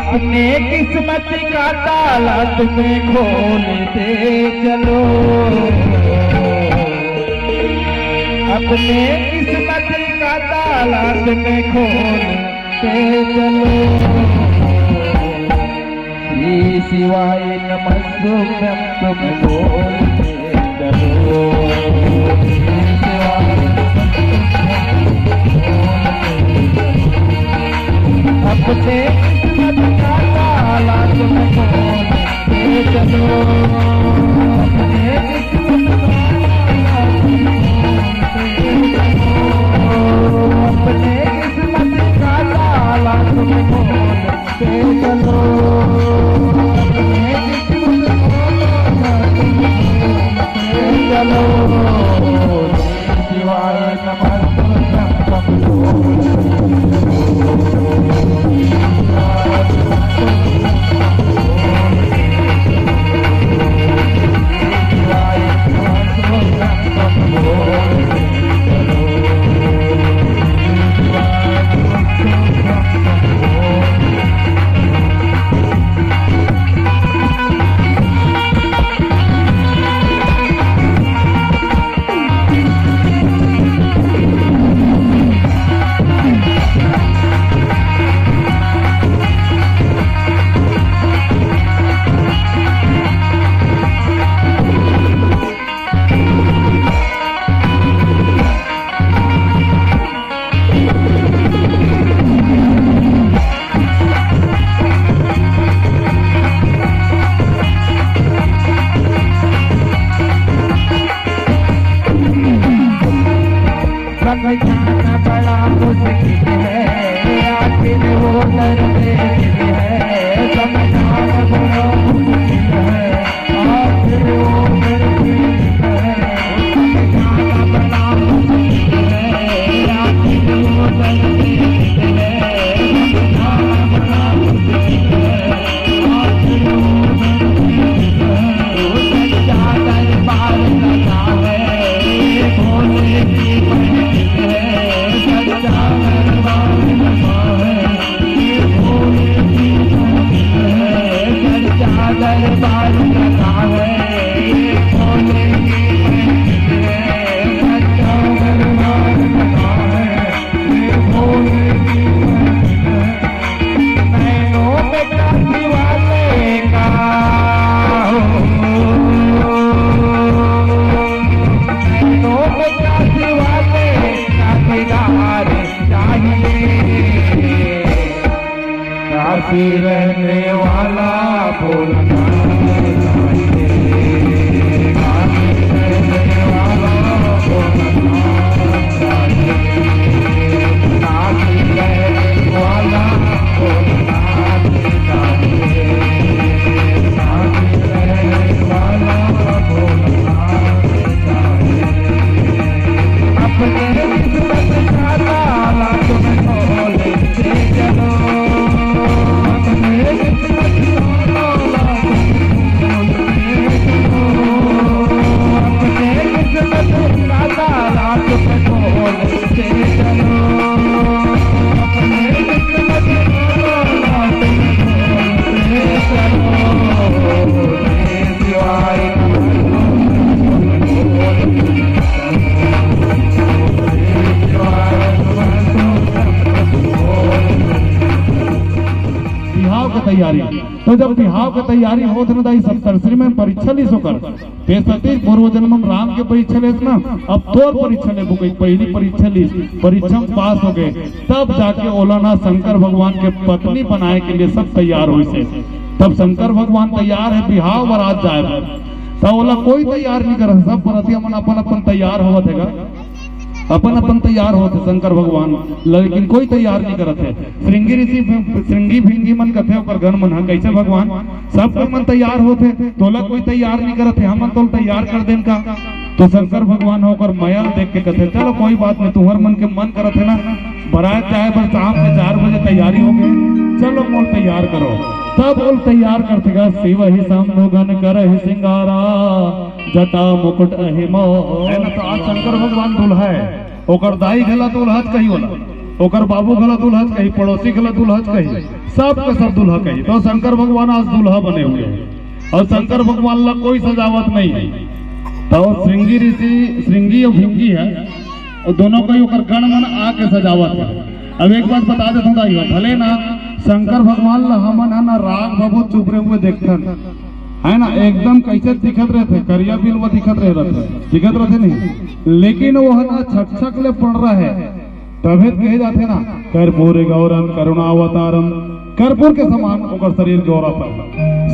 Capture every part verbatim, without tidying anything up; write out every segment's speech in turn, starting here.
अपने किस्मत का ताला तुम्हें खोल दे चलो, अपने किस्मत का ताला तुम्हें खोल दे चलो। श्री शिवाय नमस्तुभ्यं तुम बोल दे चलो। श्री शिवाय अपने किस्मत का ताला तुम खोल दे चलो। अपने किस्मत का ताला तुम खोल दे चलो। अपने किस्मत का ताला तुम खोल दे चलो। अपने किस्मत का ताला तुम खोल दे चलो। शिवाय नमस्तुभ्यं। समझाना बड़ा मुश्किल है, आखिर वो दर्द दिल है। समझाना बड़ा मुश्किल है, आखिर वो दर्द दिल है। समझाना बड़ा मुश्किल है, आखिर वो दर्द दिल है। समझाना बड़ा मुश्किल है, आखिर वो दर्द दिल है। सच्चा दरबार लगा है, भोले की महफिल है। सच्चा दरबार लगा है, भोले की महफिल है। सच्चा दरबार लगा है, भोले की महफिल है। सच्चा दरबार लगा है, भोले की महफिल है। नैनों में काशी वाले का, नैनों में काशी वाले का दीदार चाहिए। काशी रहने वाला भोलानाथ चाहिए। काशी रहने वाला भोलानाथ चाहिए। काशी रहने वाला भोलानाथ चाहिए। काशी रहने वाला भोलानाथ चाहिए। अपने किस्मत का ताला तुम खोल दे चलो। अपने किस्मत का ताला तुम खोल दे चलो। अपने किस्मत का ताला तुम खोल दे चलो। अपने किस्मत का ताला तुम खोल दे चलो। बिहाव के तैयारी। तो जब बिहाव के तैयारी होत हे ना दाई, सप्तर्षि में परीक्षा लिस ओकर, ते सतीश पूर्व जन्म में राम के परीक्षा लेस ना, अब तोर परीक्षा लेबो कहिके पहली परीक्षा लिस, परीक्षा में पास हो गए, तब जाके ओला ना शंकर भगवान के पत्नी बनाए के लिए सब तैयार होइस हे। तब शंकर भगवान तैयार हे बिहाव बरात जाए बर, तब ओला कोई तैयार नहीं करत, सब बरतिया मन अपन अपन तैयार होवत हे गा, अपन अपन तैयार होत हे शंकर भगवान, लेकिन कोई तैयार नहीं करत हे। श्रृंगी ऋषि, श्रृंगी भृंगी मन कथे ओकर गण मन ह, "कैसे भगवान, सब कोई मन तैयार होत हे, तोला कोई तैयार नहीं करत हे, हमन तोला तैयार कर देन का?" तो शंकर भगवान ह ओकर मया ल देख के कथे, "चलो कोई बात नहीं, तुम्हर मन के मन करत हे ना, बरात जाए बर शाम के चार बजे तैयारी हो गई, चलो मोर तैयार करो।" तब ओल तैयार करथे गा, "शिव ही शंभु गण करहि सिंगारा, जटा मुकुट अहि मोर।" है ना, तो आज शंकर भगवान दूल्हा है। ओकर दाई घला दुल्हच कही ओला, ओकर बाबू घला दुल्हच कही, पड़ोसी घला दुल्हच कही, सब के सब दुल्हा कही। तो शंकर भगवान आज दुल्हा बने हुए हैं और शंकर भगवान ला कोई सजावट नहीं है। तो श्रृंगी ऋषि, श्रृंगी और भृंगी है, और दोनों को ही ओकर गण मन आके सजावत है। अब एक बात बता देता हूँ दाई हो, भले ना शंकर भगवान ला हमन है ना राग भभूत चुपरे हुए देखथन, है ना, एकदम कैसे दिखत रहते, करिया बिलवा दिखत रहे रहते, दिखत रहते नहीं, लेकिन वो है ना छक छक ले पड़ रहा है। तभे तो कहे जाते ना, कर्पूर गौरम करुणावतारम, कर्पूर के समान ओकर शरीर गौरा पर।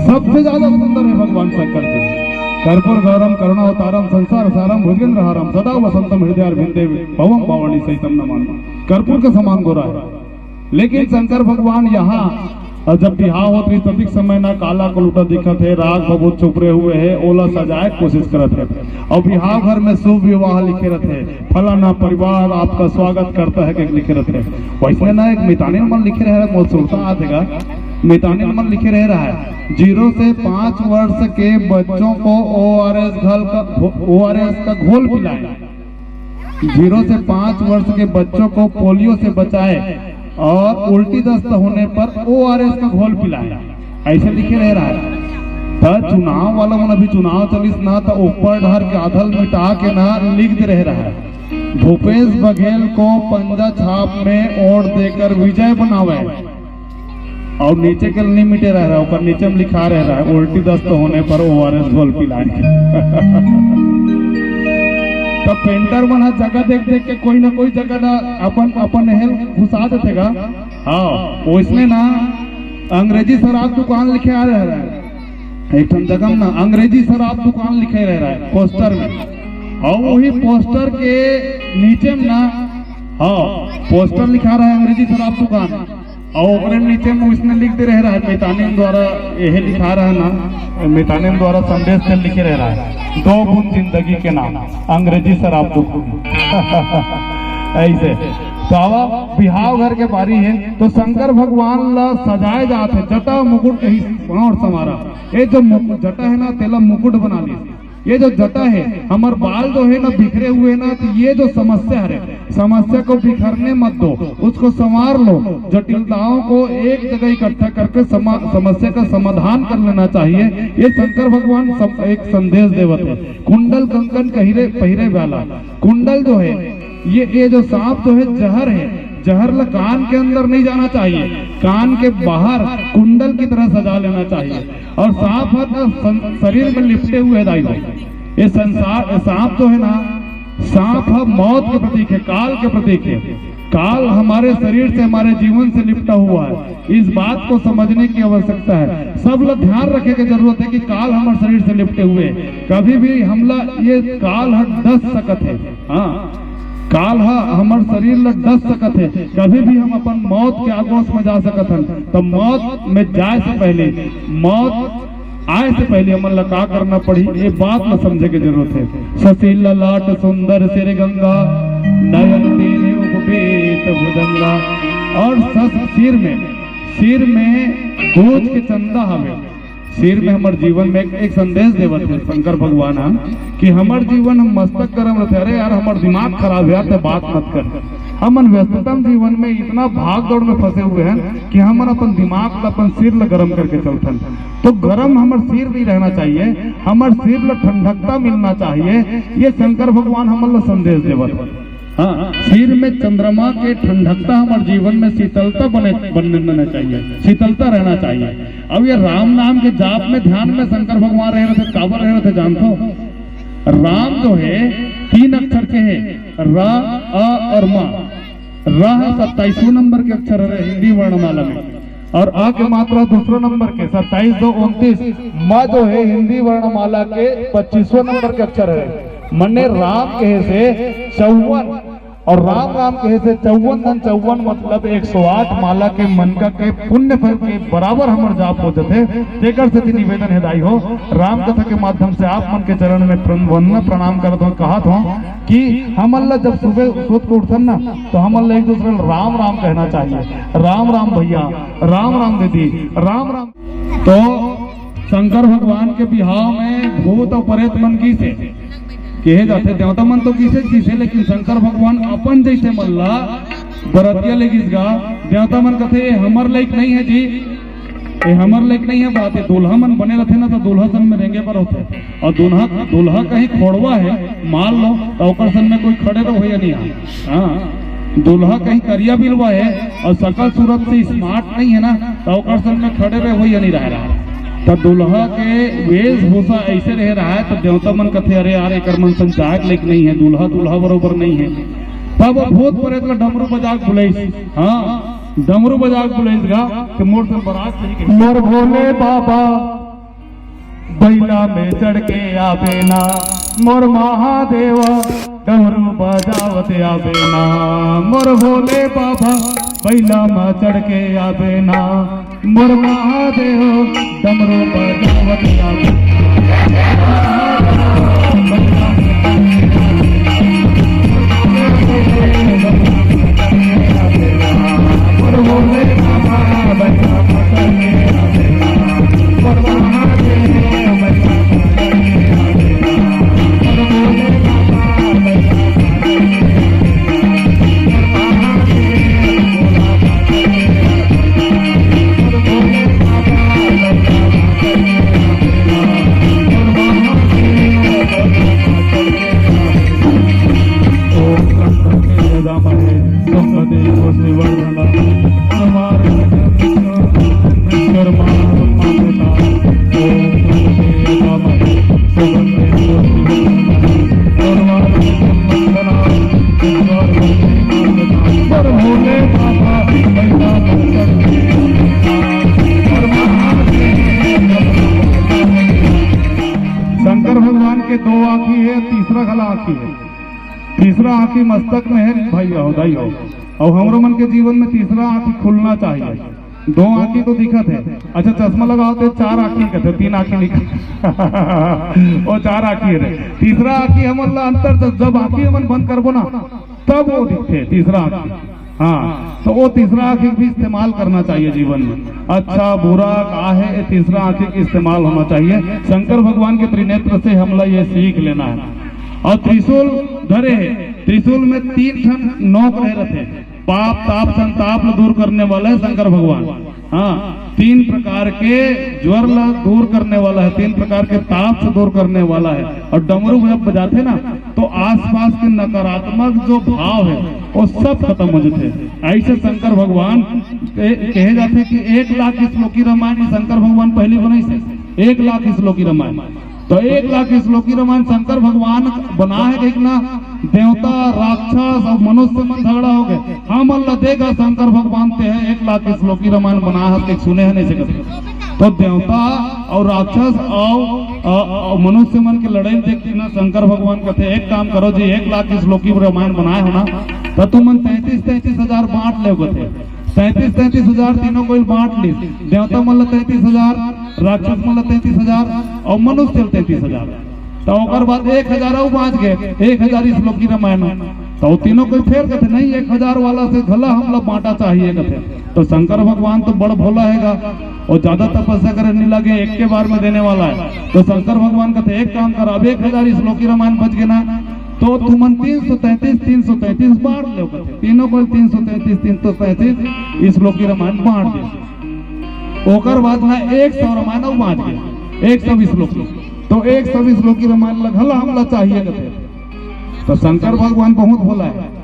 सबसे ज्यादा सुंदर है भगवान शंकर जी। कर्पूर गौरम करुणावतारम संसार सारम भुजगेंद्र हारम सदा वसंतम हृदय भिंदे भवम पावनी सहितम नमामि। कर्पूर के समान गोरा है। लेकिन शंकर भगवान यहाँ, और जब बिहाव होत रही तभी समय ना काला कलूटा दिखत है, राग भभूत चुपरे हुए है, ओला सजाए के कोशिश करत है। और बिहाव घर में शुभ विवाह लिखे रहते, फलाना परिवार आपका स्वागत करता है के लिखे रहते। वैसने ना एक मितानिन मन लिखे रह रहा है, मोर सुरता आ देगा, मितानिन मन लिखे रह रहा है, जीरो से पाँच वर्ष के बच्चों को ओ आर एस घल का, ओ आर एस का घोल पिलाए। जीरो से पाँच वर्ष के बच्चों को पोलियो से बचाए और उल्टी दस्त होने पर ओ आर एस का घोल पिलाए, ऐसे लिखे रह रहा है। त चुनाव वाला मन अभी चुनाव चलिस ना, त ऊपर डहर के आधल मिटा के ना लिख दे रह रहा है, भूपेश बघेल को पंजा छाप में वोट देकर विजय बनावे। और नीचे के नहीं मिटे रह रहा है, ऊपर नीचे में लिखा रह रहा है, उल्टी दस्त होने पर ओ आर एस घोल पिलाए। तो पेंटर मन ह जगह देख देख के कोई ना कोई जगह ना अपन अपन हेल घुसा देते गा। हाँ, वैसने ना अंग्रेजी शराब दुकान लिखे आ रह रहा है, एक ठन जगह में ना अंग्रेजी शराब दुकान लिखे रह रहा है पोस्टर में, और वही पोस्टर के नीचे में ना, हाँ, पोस्टर लिखा रहा है अंग्रेजी शराब दुकान, और ओकरे नीचे में उसने लिख दे रहे रहा है, मितानिन द्वारा यही लिखा रहा ना, मितानिन द्वारा संदेश से लिखे रह रहा है, दो बूंद जिंदगी के नाम, अंग्रेजी शराब दुकान। ऐसे तो आवा, बिहाव घर के बारी है, तो शंकर भगवान ला सजाए जात है, जटा मुकुट कही और समारा। ये जो मुकुट, जटा है ना, तेला मुकुट बना ली। ये जो जटा है, हमर बाल जो है ना बिखरे हुए ना, तो ये जो समस्या है, समस्या को बिखरने मत दो, उसको संवार लो। जटिलताओं को एक जगह इकट्ठा करके समा-, समस्या का समाधान कर लेना चाहिए। ये शंकर भगवान सम-, एक संदेश देवत है। कुंडल कंकन कहिरे पहिरे वाला, कुंडल जो है, ये ये जो सांप जो है जहर है, जहर ला कान के अंदर नहीं जाना चाहिए, कान के बाहर कुंडल की तरह सजा लेना चाहिए। और सांप है तो सं-, शरीर में लिपटे हुए है दाई भाई। ये संसार, ये सांप जो है ना, सांप है मौत के प्रतीक है, काल के प्रतीक है। काल हमारे शरीर से, हमारे जीवन से लिपटा हुआ है। इस बात को समझने की आवश्यकता है। सब लोग ध्यान रखे की जरूरत है कि काल हमारे शरीर से लिपटे हुए हैं। कभी भी हमला ये काल ह डस सकत है। हाँ, काल ह हमर शरीर ल डस सकत है। कभी भी हम अपन मौत के आगोश में जा सकत हन। तो मौत में जाए से पहले, मौत आए से पहले हमन ला का करना पड़ही, ये बात ला समझे के जरूरत है। ससी ललाट सुंदर सिर गंगा, नयन तीन उपवीत भुजंगा। और सस सिर में, सिर में गूंज के चंदा हवे। सिर में हमर जीवन में एक, एक संदेश देवत है शंकर भगवान ह कि हमर जीवन हम मस्तक गरम रहते। अरे यार, हमर दिमाग खराब है यार, ते बात मत कर। हमन व्यस्ततम जीवन में इतना भाग दौड़ में फंसे हुए हैं कि हमन अपन दिमाग ला, अपन सिर ला गरम करके चलथन। तो गरम हमर सिर नहीं रहना चाहिए, हमर सिर ला ठंडकता मिलना चाहिए। ये शंकर भगवान हमन ला संदेश देवत। हाँ, सिर में चंद्रमा के ठंडकता हमर जीवन में शीतलता बने, बनने देना चाहिए, शीतलता रहना चाहिए। अब ये राम नाम के जाप में, ध्यान में शंकर भगवान रहे रहते, काबर रहे रहते जानथो? राम जो है तीन अक्षर के है, र, अ और म। र ह सत्ताईसवें नंबर के अक्षर है हिंदी वर्णमाला में, और अ के मात्रा दूसरा नंबर के, सत्ताईस दो उनतीस। म जो है हिंदी वर्णमाला के पच्चीसवें नंबर के अक्षर है। मने राम कहे से चौवन, और राम राम कहे से चौवन धन चौवन, मतलब एक सौ आठ माला के मनका के पुण्य फल के बराबर हमर जाप हो जथे। तेकर सेती निवेदन है दाई हो, राम कथा के माध्यम से आप मन के चरण में प्रण-, वंदना प्रणाम करत हो, कहत हो कि हमन ला जब सुबह सुत के उठथन ना, तो हमन ला एक दूसरे ला राम राम कहना चाहिए। राम राम भैया, राम राम दीदी, राम राम। तो शंकर भगवान के बिहाव में भूत और प्रेत मन गिस हे, कहे जाथे देवता मन तो किसे किसे, लेकिन शंकर भगवान अपन जैसे मन ला बरतिया ले गिस गा। देवता मन कथे, "ये हमर लायक नहीं है जी, ये हमर लायक नहीं है।" बात है, दूल्हा मन बने रहते ना तो दूल्हा सन में रेंगे पर होते, और दूल्हा, दूल्हा कहीं खोड़वा है मान लो, तो ओकर सन में कोई खड़े रहो या नहीं आ। हाँ, दूल्हा कहीं करिया बिलवा है और सकल सूरत से स्मार्ट नहीं है ना, तो ओकर सन में खड़े रहे हो या नहीं रह रहा। तो दूल्हा के वेशभूषा ऐसे रहे रहा है, तो देवता मन कथे, "अरे यार, एकर मन संचायक लेक नहीं है, दूल्हा दूल्हा बरोबर नहीं है।" तब वो भूत प्रेत ला डमरू बजा के बुलाइस। हाँ, डमरू बजा के बुलाइस गा कि मोर सन बरात सही कही। मोर भोले बाबा बैला में चढ़ के आबे ना, मोर महादेव डमरू बजावत आबे ना, मोर भोले बाबा बैला में चढ़ के आबे ना, मोर महादेव डमरू बजावत आबे ना। शंकर भगवान के दो आँखी है, तीसरा घला आँखी है। तीसरा आँखी मस्तक में है, भाई हो, दाई हो। और हमरो मन के जीवन में तीसरा आँखी खुलना चाहिए। दो आँखी तो दिखत है। अच्छा, चश्मा लगाओ तो चार आँखी कहते, तीन आँखी निकल। वो चार आँखी है। तीसरा आँखी हमन ला अंतर से, जब आँखी हमन बंद करबो ना, तब वो दिखते, तीसरा आँखी। हाँ, तो वो तीसरा आँखी भी इस्तेमाल करना चाहिए जीवन में। अच्छा बुरा का है, ये तीसरा आँखी का इस्तेमाल होना चाहिए। शंकर भगवान के त्रिनेत्र से हमला ये सीख लेना है। और त्रिशूल धरे है, त्रिशूल में तीन ठन नोक रहे रहते, पाप, ताप, संताप ल दूर करने वाला है शंकर भगवान। हाँ, तीन प्रकार के ज्वर ल दूर करने वाला है, तीन प्रकार के ताप से दूर करने वाला है। और डमरू जब बजाते ना, तो आसपास के नकारात्मक जो भाव है, वो सब खत्म हो जाते हैं। ऐसे शंकर भगवान के-, कहे जाते हैं कि एक लाख श्लोकी रामायण शंकर भगवान पहली बनाइस, एक लाख श्लोकी रामायण। तो एक लाख श्लोकी रामायण शंकर भगवान बनाए हे, देख ना, देवता, राक्षस और मनुष्य मन झगड़ा हो गए। हमन ला देगा शंकर भगवान ते है एक लाख श्लोकी रामायण बनाए हे, देख सुने है नहीं सकत। तो देवता और राक्षस और, अ, और मनुष्य मन के लड़ाई देख ना, शंकर भगवान कहते, "एक काम करो जी, एक लाख श्लोकी रामायण बनाए हो ना, तो तुमन तैंतीस तैंतीस हजार बांट लेव," कहते। तैंतीस तैंतीस हजार तीनों कोई बांट ली, देवता मन ला तैंतीस हजार, राक्षस मन ला तैंतीस हजार और मनुष्य ला तैंतीस हजार। तो ओकर बाद एक हजार अउ बांच गए, एक हजार श्लोकी रामायण। तो वो तीनों कोई फेर कहते, "नहीं, एक हजार वाला से घला हमला बांटा चाहिए," कहते। तो शंकर भगवान तो बड़ भोला हैगा, वो ज्यादा तपस्या करे नहीं लगे, एक के बार में देने वाला है। तो शंकर भगवान कहते, "एक काम कर, अब एक हजार श्लोकी रामायण बच गए ना, तो तुमन तीन सौ तैंतीस, तीन सौ तैंतीस बांट लेव," कहते। तीनों कोई तीन सौ तैंतीस, तीन सौ तैंतीस श्लोकी रामायण बांट दे। ओकर बाद ना एक सौ रामायण अउ बांच गए, एक सौ श्लोकी। तो एक सौ श्लोकी रामायण ला घला हमला चाहिए कहते। तो शंकर भगवान बहुत भोला है,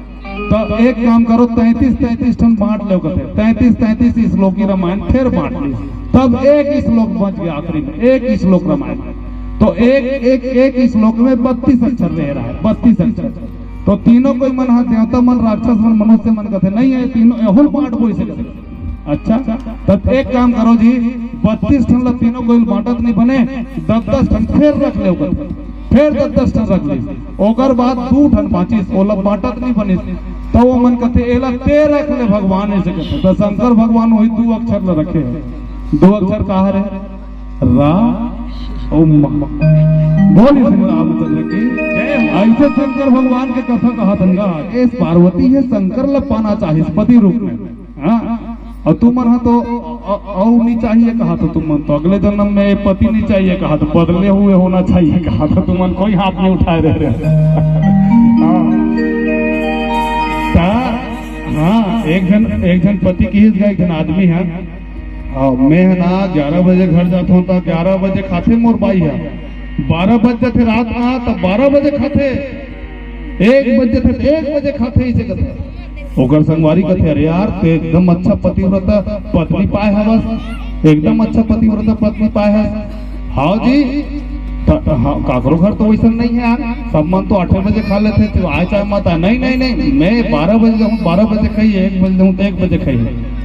तो एक काम करो, तैंतीस तैंतीस ठन बांट लेव कहते, तैंतीस तैंतीस श्लोकी रामायण फेर बांट ली, तब एक श्लोक बच गया आखिरी में, एक श्लोक रामायण। तो एक एक एक श्लोक में बत्तीस अक्षर रह रहा है, बत्तीस अक्षर। तो तीनों कोई मन हा, देवता मन, राक्षस मन, मनुष्य मन कहते, "नहीं है, तीनों एहुल बांट बोई से।" अच्छा, तब एक काम करो जी, बत्तीस ठन ला तीनों कोई बांटत नहीं बने, दस दस ठन फेर रख लेव कहते, फेर दस दस ठन रख ली। ओकर बाद दू ठन बांचिस, ओला बांटत नहीं बनिस, तो वो मन कहते, "एला ते रख ले भगवान," ऐसे कहते। तो शंकर भगवान वही दू अक्षर ला रखे हैं। दू अक्षर का हरे? रा अउ मा। बोली श्री रामचंद्र की जय। ऐसे शंकर भगवान के कथा कहा थन गा, "ए पार्वती हे शंकर ला पाना चाहिस पति रूप में।" हाँ, और तुमन हा तो अ-, अउ नहीं चाहिए कहा तो तुमन तो, अगले जन्म में पति नहीं चाहिए कहा तो, बदले हुए होना चाहिए कहा तो तुमन कोई हाथ नहीं उठाए रहे। हाँ। ता, हाँ, एक जन, एक जन पति किहिस गा, एक जन आदमी है, अ, मैं ह ना ग्यारह बजे घर जात हूँ, तो ग्यारह बजे खाथे मोर बाई है, बारह बज जाथे रात में, तो बारह बजे खाथे, एक बज जाथे, तो एक बजे खाथे, इसे कथे। ओकर संगवारी कथे, "अरे यार, ते एकदम अच्छा पतिव्रता पत्नी पाए हवस, एकदम अच्छा पतिव्रता पत्नी पाए हस।" "हाँ जी।" त-, हाँ, काकरो घर तो वैसन नहीं है यार, सब मन तो आठे बजे खा लेथे, तो आए चाहे मत आए। "नहीं, नहीं, नहीं, मैं बारह बजे जाऊँ, बारह बजे खाई, एक बजे जाऊँ तो एक बजे खाई,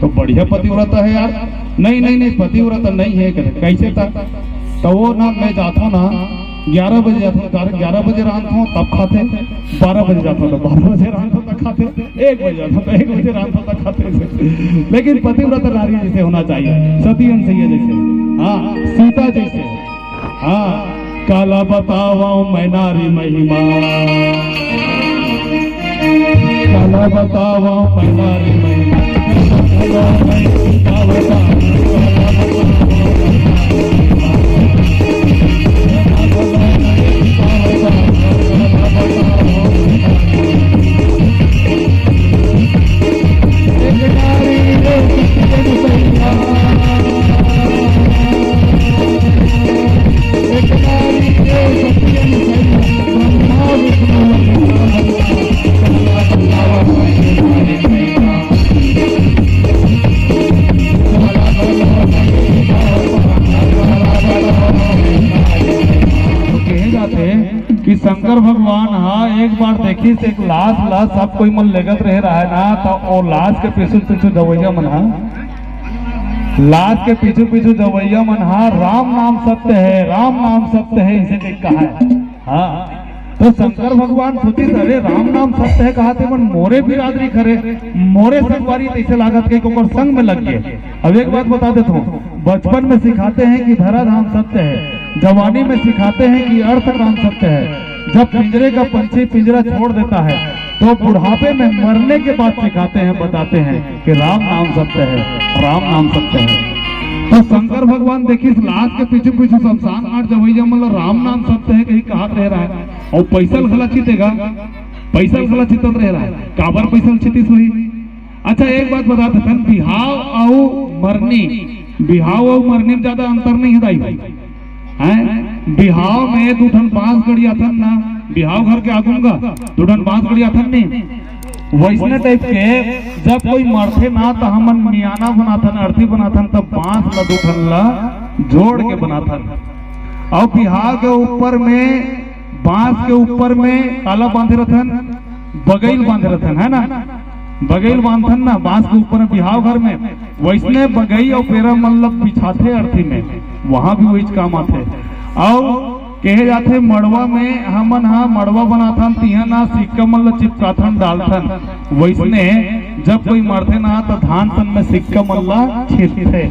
तो बढ़िया पतिव्रता है यार।" "नहीं, नहीं, नहीं, पतिव्रता नहीं है," कहते। "कैसे था?" तो वो ना, मैं जाता हूँ ना, ग्यारह बजे जाता हूँ, ग्यारह बजे रांधता हूँ तब खाते, बारह बजे जाता हूँ तो बारह बजे रांधता हूँ तब खाते, एक बजे जाता हूँ तो एक बजे रांधता हूँ तब खाते। लेकिन पतिव्रता नारी जैसे होना चाहिए, सती अनुसैया जैसे, हाँ, सीता जैसे। हाँ, काला बतावा मैं नारी महिमा, काला बतावा मैं नारी महिमा। तो कहे जाथे कि शंकर भगवान हा एक बार देखिस एक लाश ला, सब कोई मन लेगत रहे रहे ना, तो ओ लाश के पीछू पीछू जवैया मन हा, लाश के पीछू पीछू जवैया मन हा, "राम नाम सत्य है, राम नाम सत्य है," इसे देख कहा है। हाँ, तो शंकर भगवान सोचिस, "अरे, राम नाम सत्य है," कहा थे, "मन मोरे बिरादरी करे, मोरे संगवारी तैसे लागत के ओकर संग में लग गए।" अब एक बात बता देता हूँ, बचपन में सिखाते हैं कि धरा धाम सत्य है, जवानी में सिखाते हैं कि अर्थ काम सत्य है। जब पिंजरे का पंछी पिंजरा छोड़ देता है, तो बुढ़ापे में मरने के बाद सिखाते हैं, बताते हैं कि राम नाम सत्य है, राम नाम सत्य है। तो शंकर भगवान देखिस लाश के पीछू पीछू शमशान घाट जवैया मन ला राम नाम सत्य है कही कहत रहे रहा है, अउ पैसा ल घला चितेगा, पैसा ल घला चितत रहे रहा है, काबर पैसा ल चितिस होही? अच्छा, एक बात बता देथन, बिहाव अउ मरनी, बिहाव अउ मरनी में ज्यादा अंतर नहीं है दाई भाई, हैं? बिहाव में दू ठन बांस गड़ियाथन ना, बिहाव घर के आगू म गा दू ठन बांस गड़ियाथन नहीं, वैसने टाइप के जब कोई मरथे ना, त हमन मियाना बनाथन, अर्थी बनाथन, तब बांस ला दू ठन ला जोड़ के बनाथन। अउ बिहाव के ऊपर में, बांस के ऊपर में काला बांधे रथन, बगैल बांधे रथन, है ना? बगैल बांधथन ना बांस के ऊपर में बिहाव घर में, वैसने बगई अउ पेरा मन ला बिछाथे अर्थी में, वहां भी वहीच काम आथे। अउ कहे जाथे मड़वा में हमन हा मड़वा बनाथन, तिहां ना सिक्का मन ला चिपकाथन, डालथन। वैसने जब कोई मरथे ना, त धान तन में सिक्का मन ला छिटथे।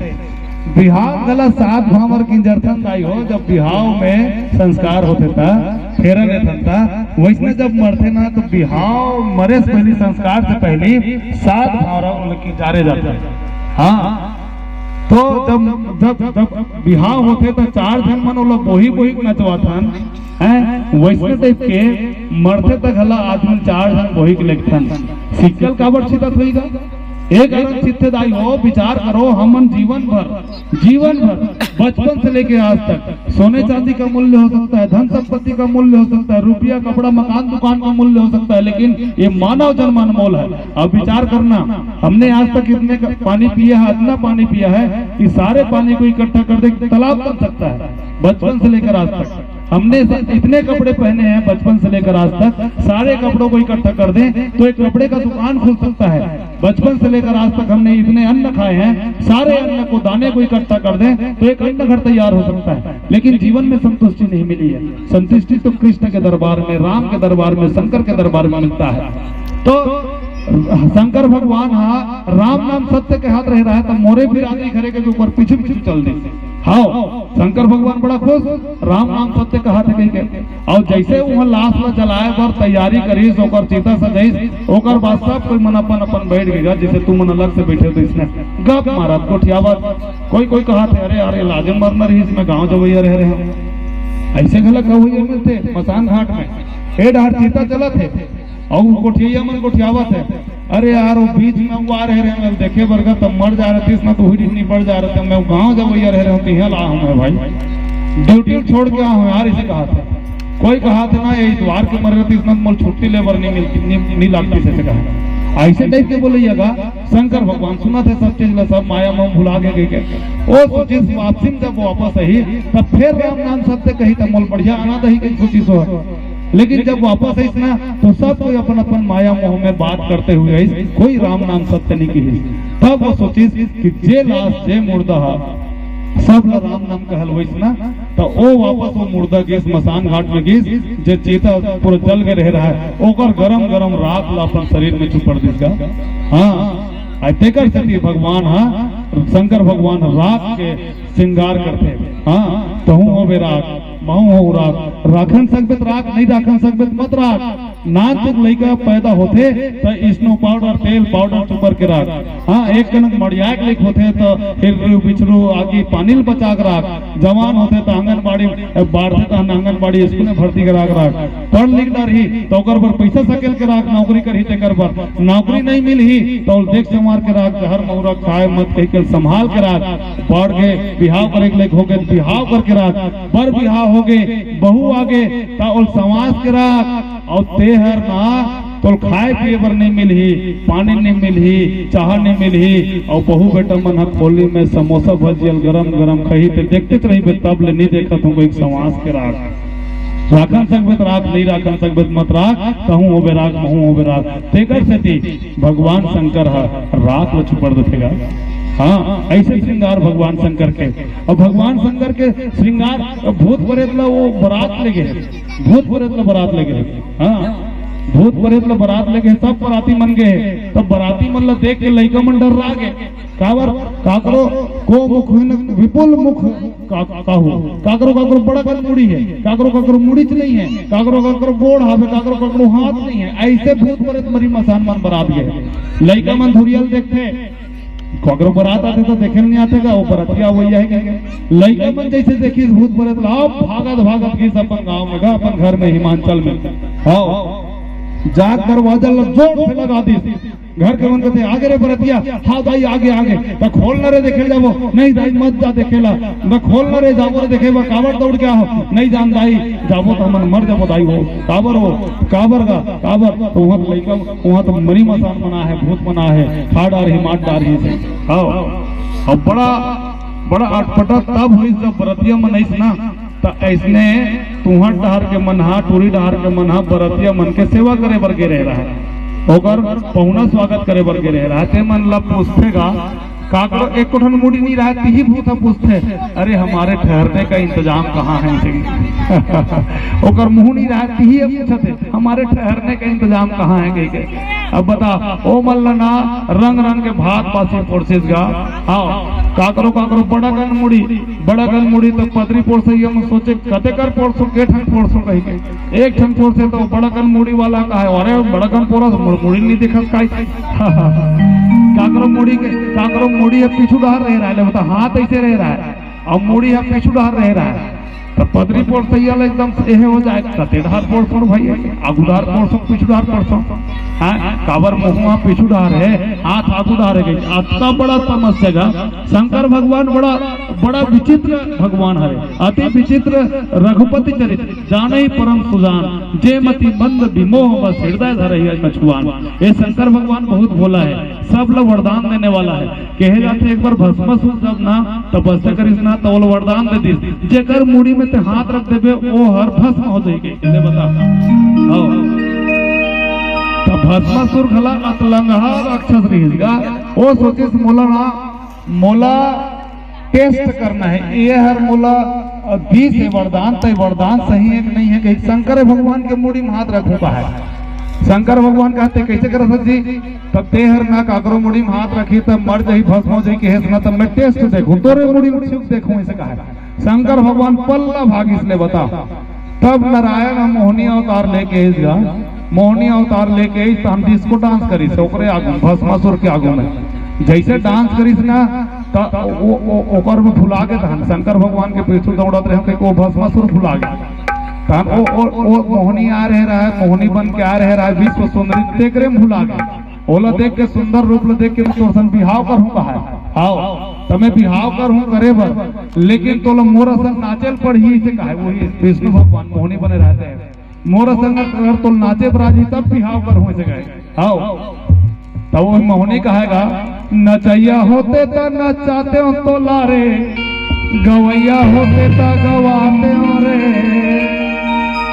बिहाव घला सात भांवर किंजरथन दाई हो, जब बिहाव में संस्कार होथे त, फेरा लेथन त, वैसने जब मरथे ना, त बिहाव मरे से पहली, संस्कार से पहली सात भांवरा ओला किंजारे जाथे। हाँ, तो जब, जब, जब बिहाव होथे त चार झन मन ओला बोही बोही नचवाथन, हैं? वैसने टाइप के मरथे त घला आदमी चार झन बोही के लेगथन। सिक्का ल काबर छितत होही गा? एक कारण छितथे दाई हो, विचार करो, हमन जीवन भर, जीवन भर, बचपन से लेके आज तक, सोने चांदी का मूल्य हो सकता है, धन संपत्ति का मूल्य हो सकता है, रुपया, कपड़ा, मकान, दुकान का मूल्य हो सकता है, लेकिन ये मानव जन्म अनमोल है। अब विचार करना, हमने आज तक इतने का पानी पिया है, इतना पानी पिया है कि सारे पानी को इकट्ठा कर दे, तालाब बन सकता है, बचपन से लेकर आज तक। हमने स-, इतने कपड़े पहने हैं बचपन से लेकर आज तक, सारे कपड़ों को इकट्ठा कर दें तो एक कपड़े का दुकान खुल सकता है। बचपन से लेकर आज तक हमने इतने अन्न खाए हैं, सारे अन्न को, दाने को इकट्ठा कर दें तो एक अन्न घर तैयार हो सकता है। लेकिन जीवन में संतुष्टि नहीं मिली है। संतुष्टि तो कृष्ण के दरबार में, राम के दरबार में, शंकर के दरबार में मिलता है। तो शंकर भगवान हा राम नाम सत्य कहत रहे रहा, त मोरे बिरादरी घरे के ऊपर पीछू पीछू चल दी। हाव, शंकर भगवान बड़ा खुश, राम नाम सत्य कहत हे कहि के। अउ जैसे उहाँ लाश ला जलाए बर तैयारी करिस, ओकर चिता सजाइस, ओकर बाद सब कोई मन अपन अपन बैठ गे, जैसे तुमन अलग से बैठे हो, तो इसने गप मारत गोठियावत, कोई कोई कहत हे, "अरे यार, ये लाजे मरना रहिस, मैं गाँव जवैया रहे रहे हँव।" ऐसे घला कहवैया मिलथे मसान घाट में। ए डहर चिता चलत हे, अउ गोठिया मन गोठियावत हे, "अरे यार, वो बीच में वो आ रहे रहे, मैं देखे बर गा, तब मर जा रहे थे, इसमें तो हुई नहीं पड़ जा रहे थे, मैं गाँव जवैया रहे रहे हँव, तो यहाँ ला हूँ मैं भाई, ड्यूटी छोड़ के आया हूँ यार," इसे कहा था। कोई कहा था ना, "ये इतवार के मरे रहे थे, इसमें तो मोल छुट्टी ले बर नहीं मिलती, नहीं, नहीं लगती," इसे कहा। ऐसे टाइप के बोले ये गा, शंकर भगवान सुनत हे सब चीज ला, सब माया मोह भुला के गए के। ओ सोचिस वापसी में जब वापस आही, तब फिर राम नाम सत्य कही, तब मोल बढ़िया आना दही के सोचिस हो। लेकिन जब वापस आइस ना, तो सब कोई अपन अपन माया मोह में बात करते हुए आइस, कोई राम नाम सत्य नहीं कहिस। तब वो सोचिस कि जे लाश, जे मुर्दा हा, सब ला राम नाम कहलवइस ना, त ओ वापस वो मुर्दा गिस, मसान घाट में गिस, जे चिता पूरा जल के रहे रहा है, ओकर गरम गरम राख ला अपन शरीर में चुपड़ दिस गा। हाँ, आ तेकर सेती भगवान हा, शंकर भगवान राख के श्रृंगार करथे। हाँ, तहूँ होबे राख, महूँ हों राख, राखन सकबे त राख, नहीं राखन सकबे त मत राख। नानचुक लइका पैदा होथे त snow powder, तेल powder चुपर के राख। हाँ, एक कनक मड़ियाए के लइक होथे त हिररू, बिछरू, आगी, पानी ल बचा के राख। जवान होथे त आंगनबाड़ी, ए, बाढ़थे त आंगनबाड़ी स्कूल में भर्ती करा के राख। पढ़ लिख डरही त ओकर बर पइसा सकेल के राख, नौकरी करही तेकर बर। नौकरी नहीं मिलही त ओला देख संवार के राख, जहर महुरा खाए मत कहि के संभाल के राख। बढ़ गे, बिहाव करे के लइक होगे त बिहाव करके राख। बर बिहाव होगे, बहू आगे, त ओला संवास के राख। अउ तेहर ना तोल खाए पिए बर नहीं मिलही, पानी नहीं मिलही, चाह नहीं मिलही, अउ बहू बेटा मन ह खोली में समोसा भजियल गरम गरम खही, ते देखते रहिबे, तब ले नहीं देखत हूँ कोई संवास के राख। राखन सकबे त राख, नहीं राखन सकबे त मत राख, तहूँ होबे राख, महूँ होबे राख। तेकर सेती भगवान शंकर ह राख ल चुपड़ देथे गा। हाँ, ऐसे श्रृंगार भगवान शंकर के। अब भगवान शंकर के श्रृंगार, अब भूत प्रेत ल वो बरात ले गे, भूत प्रेत ल बरात ले गे। हाँ, भूत प्रेत ल बरात ले गे, सब बराती मन गे। तब बराती मन ल देख के लइका मन डर्रा गे। काबर? काकरो को मुख विपुल मुख का-, काहू। काकरो काकरो बड़ा कन मुड़ी हे, काकरो काकरो मुड़ीच नहीं हे, काकरो काकरो गोड़ हावे, काकरो काकरो हाथ नहीं हे। ऐसे भूत प्रेत मरी मसान मन बरात गे। लइका मन धुरियल देखथे, काकरो बरात आथे त देखे ल नहीं आथे गा, वो बरतिया वही हे कहिके। लइका मन जैसे देखिस भूत प्रेत ला, अब भागत भागत गिस अपन गांव में गा, अपन घर में हिमाचल में। हाँ, जाके दरवाजा ल जोर से लगा दिस। घर के मन कथे, "आगे रे बरतिया।" "हाँ दाई, आगे, आगे।" "त खोल ना रे, देखे ल जाबो।" "नहीं दाई, मत जा देखे ला।" "त खोल ना रे, जाबो रे देखे बर।" "काबर दौड़ के आहो?" "नहीं जान दाई, जाबो त हमन मर जाबो दाई हो।" "काबर हो?" "काबर गा, काबर?" त उहाँ त लइका, उहाँ त मरी मसान मन आहे, भूत मन आहे, खा डारही, मार डारही से। हाँ, अब बड़ा, बड़ा अटपटा तब होइस जब बरतिया मन आइस ना, त अइसने तुंहर डहर के मन हा, टूरी डहर के मन हा बरतिया मन के सेवा करे बर गे रहे रहा, ओकर पहुना स्वागत करे बर गे रहे रहा। ते मन ला पूछथे गा, काकरो एको ठन मुड़ी नहीं रहा, तिही भूत हा पूछथे, "अरे, हमारे ठहरने का इंतजाम कहाँ है?" ओकर मुँह नहीं रहा, तिही अब पूछथे, "हमारे ठहरने का इंतजाम कहाँ है?" कहिके। अब बता, ओ मन ला ना रंग रंग के भात बासी परोसिस गा। हाँ, काकरो काकरो बड़ा कन मुड़ी, बड़ा कन मुड़ी त पतरी परोसइया मन सोचे, "कते कर परोसों, के ठन परोसों?" कहिके। एक ठन परोसे त बड़ा कन मुड़ी वाला कहे, "अरे, बड़ा कन परोस, मोर मुड़ी नहीं दिखत काई?" काकरो मुड़ी के, काकरो मुड़ी ह पीछू डहर रहे रहा है, ले बता, हाथ ऐसे रहे रहा है, अब मुड़ी ह पीछू डहर रहे रहा है। त पतरी परोसइया ला एकदम एहे हो जाए, "कते डहर परोसों भाई, आगू डहर परोसों, पीछू डहर परोसों?" हाँ, काबर मुँह पीछू डहर है, हाथ आगू डहर है, कहिके। अतना बड़ा समस्या गा। शंकर भगवान बड़ा, बड़ा विचित्र भगवान हरे, अति विचित्र। "रघुपति चरित जानहि परम सुजान, जे मति मंद विमोह बस हृदय धरहि कछुआन।" ये शंकर भगवान बहुत भोला है, सब ला वरदान देने वाला है। कहे जाथे एक बार भस्मासुर जब ना तपस्या करिस ना, त ओला वरदान दे दिस, "जेकर मुड़ी में ते हाथ रख देबे, ओ हर भस्म हो जाही।" ले बता, हाँ। त भस्मासुर घला अतलंगहा राक्षस रहिस गा, ओ सोचिस, "मोला ना, मोला टेस्ट करना है, ये हर मोला दीस हे वरदान, त वरदान सही है कि नहीं है?" कहिके शंकर भगवान के मुड़ी में हाथ रखहूँ कहे। शंकर भगवान कहे, "तैं कइसे करत हस जी?" "तब तैं हर ना काकरो मुड़ी में हाथ रखही, तब मर जाही, भस्म हो जाही कहेस ना, तब मैं टेस्ट देखहूं, तोरे मुड़ी में छुप देखहूं," अइसे कहे। शंकर भगवान पल्ला भागिस ले बता। तब नारायण ह मोहनी अवतार लेके आइस गा, मोहनी अवतार लेके आइस, तहन डिस्को डांस करिस ओकरे आगू, भस्मासुर के आगू में। जइसे डांस करिस ना, त ओ, ओ, ओकर में भुला गे, तहन शंकर भगवान के पीछू दौड़त रहे, कहिके ओ भस्मासुर भुला गे। तहन ओ, ओ, ओ मोहनी आ रहे रहे, मोहनी बन के आ रहे रहे, विश्व सुंदरी, तेकरे में भुला गे। ओला देख के, सुंदर रूप ला देख के मैं तोर संग बिहाव करहूं कहे। हाव, त मैं बिहाव करहूं करे बर, लेकिन तोला मोर संग नाचे ल पड़ही, अइसे कहे। वही विष्णु भगवान मोहनी बने रहते हैं। "मोर संग अगर तोला नाचे बर आ जाही, तब बिहाव करहूं," अइसे कहे। हाव, तब वो मोहनी कहे गा, "नचइया होते त नचातेंव तोला रे, गवइया होते त गवातेंव रे,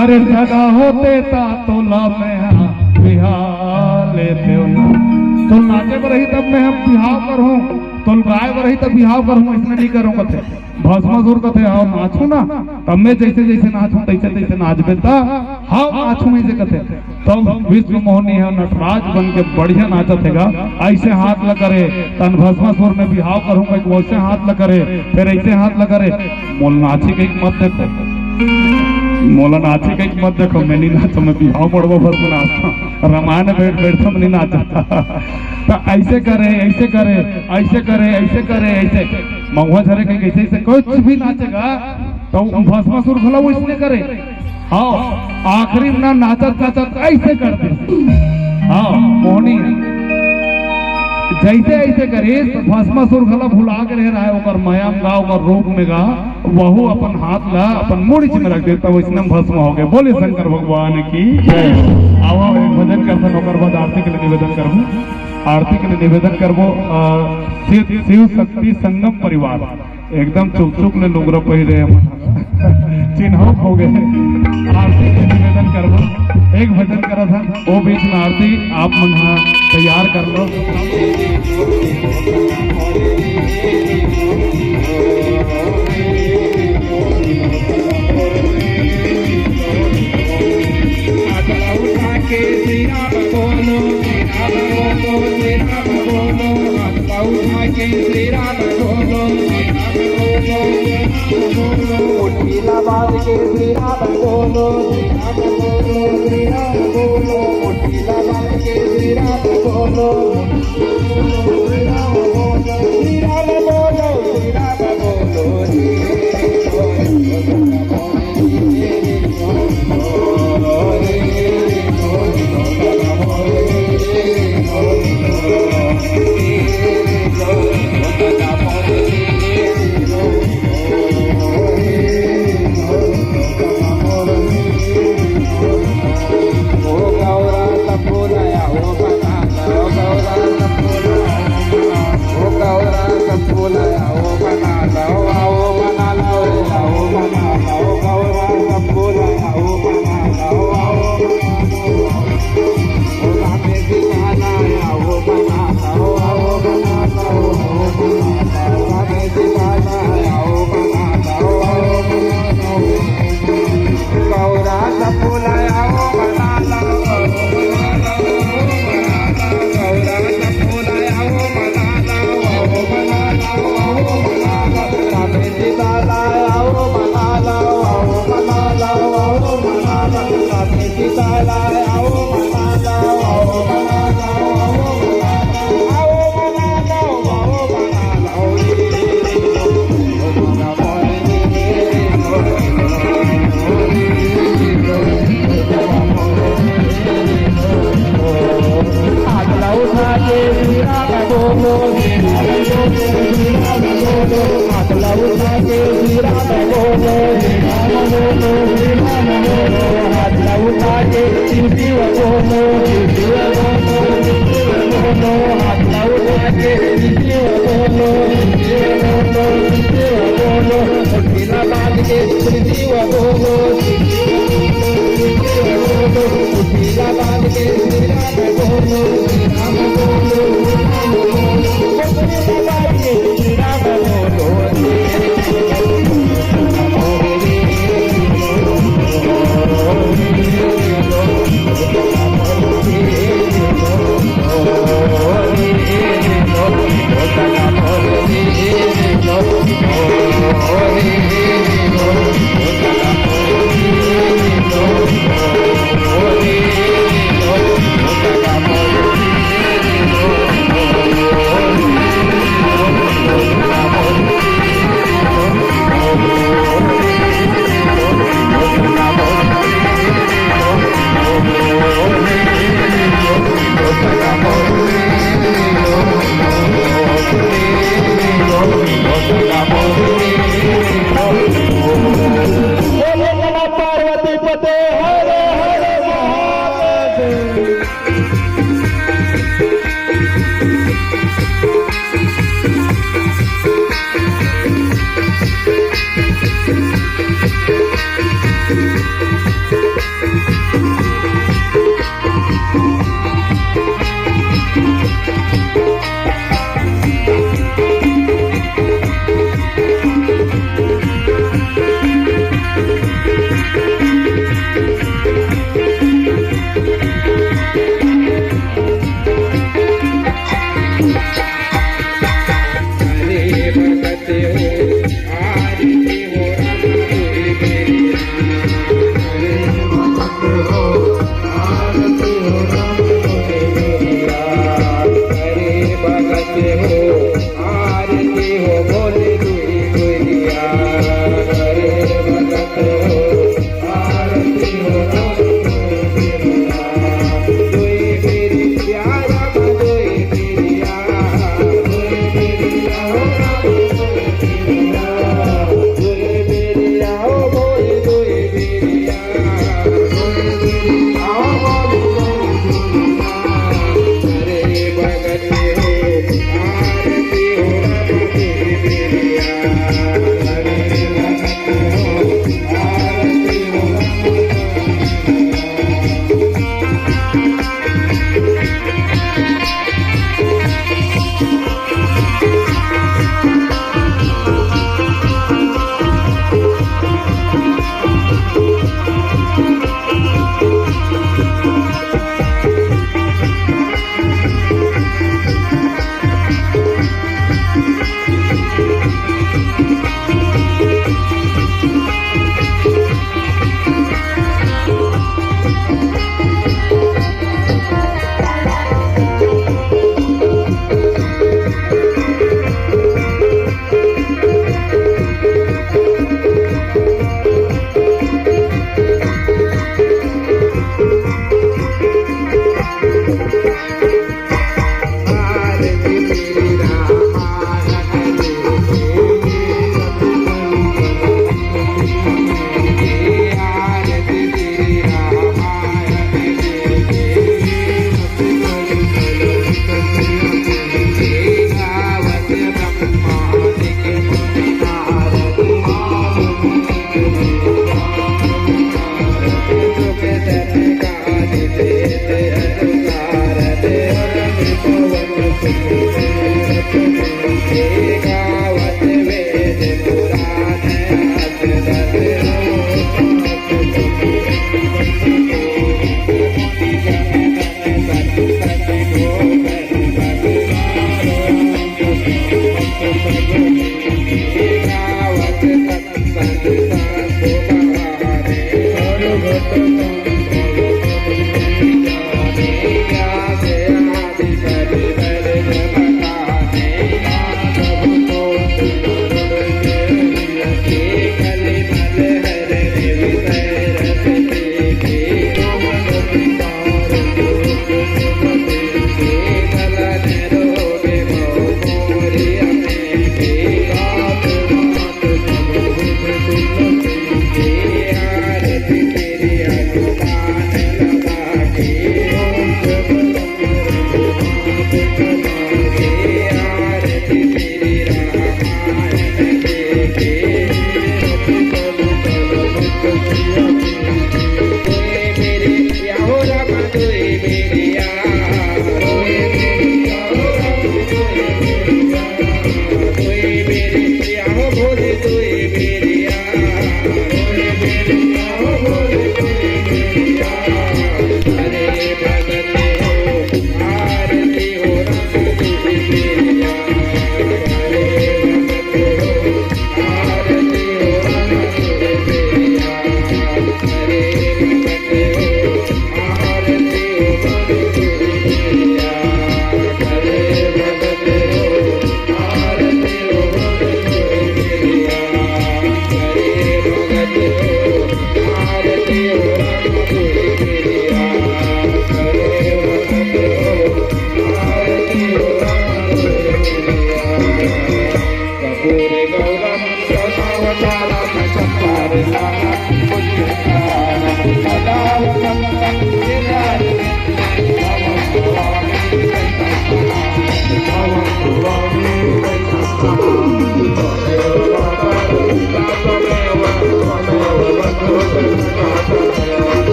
अरे सगा होते त तोला मैं हा बिहा लेतेंव ना।" तोला नाचे बर रही तब मैं हा बिहाव करहूं, तोला गाय बर रही तब बिहाव करहूं, अइसने नइ करंव कथे। भस्मासुर कथे, "हाव, नाचहूं ना, तब मैं जइसे जइसे नाचहूं, तइसे तइसे नाचबे त हाव नाचहूं," अइसे कथे। तब विश्व मोहनी ह नटराज बन के बढ़िया नाचत हे गा, अइसे हाथ ला करे, तहन भस्मासुर मैं बिहाव करहूं कहिके वइसे हाथ ला करे, फेर अइसे हाथ ला करे, "मोला नाचे कहिके मत देखो, मोला नाचे कहिके मत देखो, मैं नइ नाचंव, मैं बिहाव मड़वा भर में नाचथंव, रमायन में बइठ बइठथंव, मैं नइ नाचंव।" त अइसे करे, अइसे करे, अइसे करे, अइसे करे, अइसे महुआ झरे कहिके अइसे, अइसे कुछ भी नाचे गा, त भस्मासुर घलो वइसने करे। हाव, आखिरी में ना नाचत नाचत अइसे कर दे। हाव, मोहनी जइसे अइसे करिस, भस्मासुर घलो भुला गे रहे, रहे ओकर मया में गा, ओकर रूप में गा, वहू अपन हाथ ला अपन मुड़ीच में रख दे, त वइसने में भस्म हो गे। बोले शंकर भगवान की जय। आवा, एक भजन करथन, ओकर बाद आरती के लिए निवेदन करबो। आरती के लिए निवेदन करबो, अ, शिव, शिव शक्ति संगम परिवार। एकदम चुक चुक ले लुगरा पहिरे हे हमन। चिन्हौक हो गे। आरती के निवेदन करबो। एक भजन करत हन, ओ बीच में आरती आप मन हा तैयार कर लो।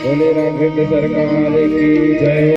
बोले रामचंद्र सरकार की जय।